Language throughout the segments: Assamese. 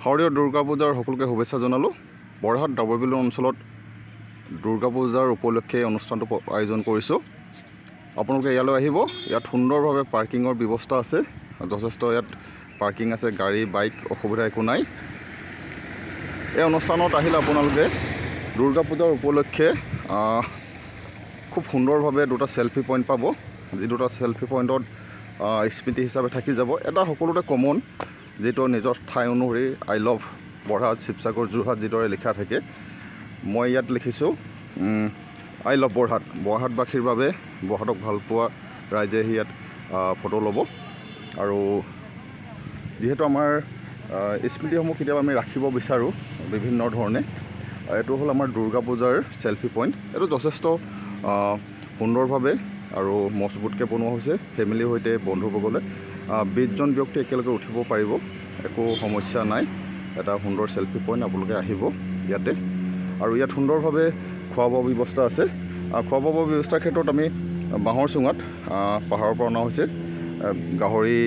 শাৰদীয় দুৰ্গা পূজাৰ সকলোকে শুভেচ্ছা জনালোঁ। বৰহাট ডাবৰবিল অঞ্চলত দুৰ্গা পূজাৰ উপলক্ষে এই অনুষ্ঠানটো আয়োজন কৰিছোঁ। আপোনালোকে ইয়ালৈ আহিব। ইয়াত সুন্দৰভাৱে পাৰ্কিঙৰ ব্যৱস্থা আছে। যথেষ্ট ইয়াত পাৰ্কিং আছে, গাড়ী, বাইক, অসুবিধা একো নাই। এই অনুষ্ঠানত আহিলে আপোনালোকে দুৰ্গা পূজাৰ উপলক্ষে খুব সুন্দৰভাৱে দুটা চেলফি পইণ্ট পাব, যি দুটা চেলফি পইণ্টত স্মৃতি হিচাপে থাকি যাব। এটা সকলোতে কমন, যিটো নিজৰ ঠাই অনুসৰি "I love Borhat, Sivasagar, Jorhat" যিদৰে লিখা থাকে, মই ইয়াত লিখিছোঁ "I love Borhat"। বৰহাটবাসীৰ বাবে, বৰহাটক ভালপোৱা ৰাইজে আহি ইয়াত ফটো ল'ব। আৰু যিহেতু আমাৰ স্মৃতিসমূহ কেতিয়াবা আমি ৰাখিব বিচাৰোঁ বিভিন্ন ধৰণে, এইটো হ'ল আমাৰ দুৰ্গা পূজাৰ চেলফি পইণ্ট। এইটো যথেষ্ট সুন্দৰভাৱে আৰু মজবুতকৈ বনোৱা হৈছে। ফেমিলিৰ সৈতে, বন্ধুবৰ্গলৈ 20জন ব্যক্তি একেলগে উঠিব পাৰিব, একো সমস্যা নাই। এটা সুন্দৰ চেলফি পইণ্ট। আপোনালোকে আহিব ইয়াতে। আৰু ইয়াত সুন্দৰভাৱে খোৱা বোৱা ব্যৱস্থা আছে। খোৱা বোৱা ব্যৱস্থাৰ ক্ষেত্ৰত আমি বাঁহৰ চুঙাত পাহাৰৰ পৰা অনা হৈছে গাহৰি,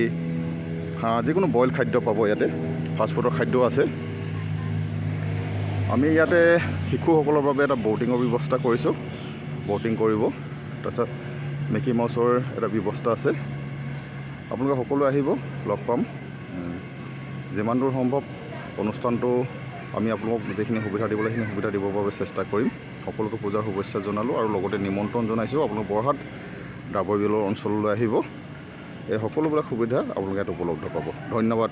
হাঁহ, যিকোনো বইল খাদ্য পাব ইয়াতে। ফাষ্টফুডৰ খাদ্যও আছে। আমি ইয়াতে শিশুসকলৰ বাবে এটা ব'টিঙৰ ব্যৱস্থা কৰিছোঁ, ব'টিং কৰিব। তাৰপিছত মিকি মাউচৰ এটা ব্যৱস্থা আছে। আপোনালোকে সকলোৱে আহিব, লগ পাম। যিমান দূৰ সম্ভৱ অনুষ্ঠানটো আমি আপোনালোকক যিখিনি সুবিধা দিব লাগে, সেইখিনি সুবিধা দিবৰ বাবে চেষ্টা কৰিম। সকলোকে পূজাৰ শুভেচ্ছা জনালোঁ আৰু লগতে নিমন্ত্ৰণ জনাইছোঁ, আপোনালোক বৰহাট ডাবৰবিলৰ অঞ্চললৈ আহিব। এই সকলোবিলাক সুবিধা আপোনালোকে ইয়াত উপলব্ধ পাব। ধন্যবাদ।